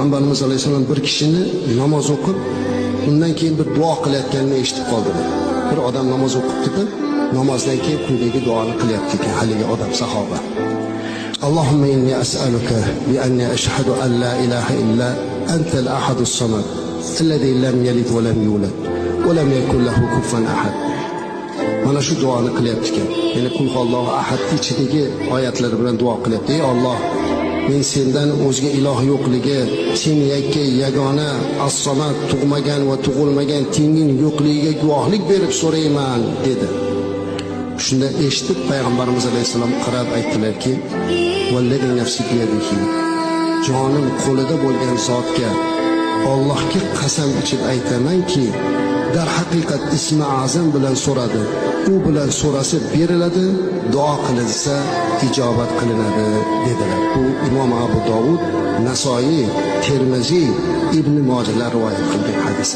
Payg'ambarimiz alayhissalom bir kishini namoz o'qib, undan keyin bir duo qilayotganini eshitib qoldilar. Bir odam namoz o'qibdi-da, namozdan keyin quyidagi duoni qilyapti ekan haligi odam, sahoba. Allohumma inni as'aluka bi anni ashhadu an la ilaha illa antal ahadus samad alladhi lam yalid va lam yulad va lam yakul lahu kufuwan ahad. Mana shu duoni qilyapti ekan. Ya'ni Qul huvallohu ahad ichidagi oyatlar bilan duo qilyapti. Ey Alloh, men sendan o'zga iloh yo'qligi, sen yakka yagona as-samad, tug'magan va tug'ilmagan tenging yo'qligiga guvohlik berib so'rayman dedi. Shunda eshitib payg'ambarimiz alayhissalom qarab aytdilarki: "Vallazi nafsi biyadihi", jonim qo'lida bo'lgan zotga, Allohga qasam ichib aytamanki, darhaqiqat ismi azam bilan so'radi. U bilan so'rasa beriladi, duo qilinsa ijobat qilinadi dedilar. Bu Imom Abu Dovud, Nasoiy, Termiziy, Ibn Mojalar rivoyat qilgan hadis.